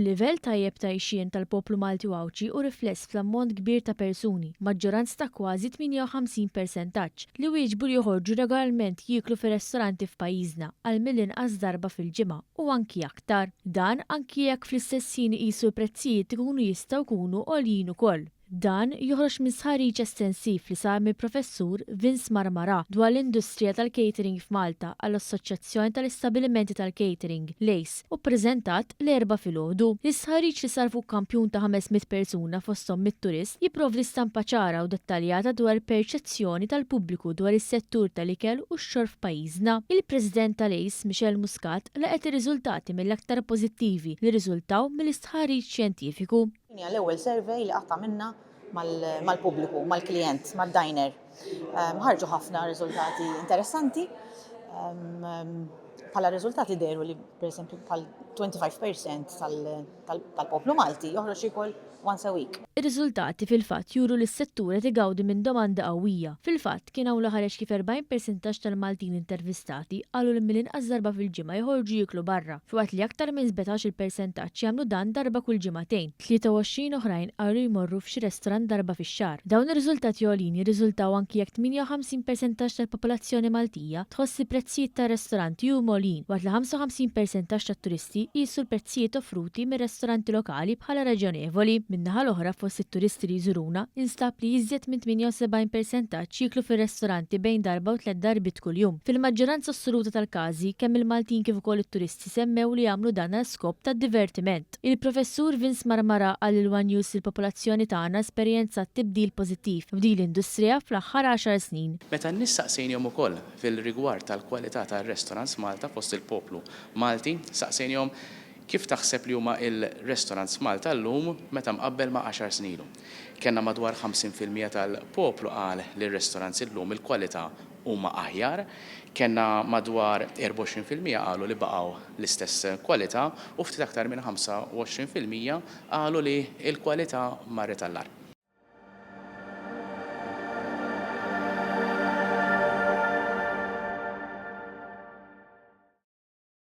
Il-livell tajjeb ta' għixien tal-poplu Malti u Għawdxi hu rifless fl-ammont kbir ta' persuni, maġġoranza ta' kważi 58 persentaġġ, li wieġbu li joħorġu regolarment jieklu fir-restoranti f'pajjiżna għal mill-inqas darba fil-ġimgħa u anki aktar. Dan anki jekk fl-istess ħin iqisu l-prezzijiet ikunu jistgħu jkunu għoljin ukoll. Dan joħroġ minn stħarriġ estensiv li sar mill-Professur Vince Marmarà dwar l-industrija tal-catering f'Malta għall-Assoċjazzjoni tal-Istabbilimenti tal-Catering, l-ACE, u ppreżentat l-Erbgħa filgħodu. L-istħarriġ li sar fuq kampjun ta' 500 persuna fosthom 100 turist jipprovdi stampa ċara u dettaljata dwar il-perċezzjoni tal-pubbliku dwar is-settur tal-ikel u x-xorb f'pajjiżna. Il-President tal-ACE, Michelle Muscat, laqgħet ir-riżultati mill-aktar pożittivi li rriżultaw mill-istħarriġ xjentifiku. Din hija l-ewwel survey li qatt għamilna mal-pubbliku, mal-klijent, mad-diner. Ħarġu ħafna riżultati interessanti. Bħala riżultati dehru li pereżempju bħal 25% tal-poplu Malti joħroġ jiekol once a week. Ir-riżultati fil-fatt juru li s-settur qed igawdi minn domanda qawwija. Fil-fatt, kien hawn li ħareġ kif 40 persentaġġ tal-Maltin intervistati qalu li mill-inqas darba fil-ġimgħa joħorġu jieklu barra. Filwaqt li aktar minn 17 il-persentaġġ jagħmlu dan darba kull ġimagħtejn, 23 oħrajn qalu jmorru f'xi restorant darba fix-xahar. Dawn ir-riżultati għoljin jirriżultaw anki jekk 58 persentaġġ tal-popolazzjoni Maltija tħoss li prezzijiet tar-restoranti huma għoljin, waqt li 55 persentaġġ tat-turisti jqisu l-prezzijiet offruti mir-restoranti lokali bħala raġonevoli. Min-naħa l-oħra fost it-turisti li jżuruna instab li iżjed minn 78 persentaġġ jieklu fir-restoranti bejn darba u tlett darbiet kuljum. Fil-maġġoranza assoluta tal-każi, kemm il-Maltin kif ukoll it-turisti semmew li jagħmlu dan għal skop ta' divertiment. Il-Professur Vince Marmarà qal lil one News li l-popolazzjoni tagħna esperjenzat tibdil pożittiv f'din l-industrija fl-aħħar għaxar snin. Meta n-nies saqsejnihom ukoll fil-rigward tal-kwalità tar-restaurants Malta fost il-poplu Malti, saqsejnihom kif taħseb li huma il-restaurants Malta llum meta mqabbel ma' għaxar snin ilu. Kellna madwar 50% tal-poplu qal li r-restaurants illum il-kwalità huma aħjar, kellna madwar 24% qalu li baqgħu l-istess kwalità u ftit aktar minn 25% qalu li l-kwalità marret għall-agħar.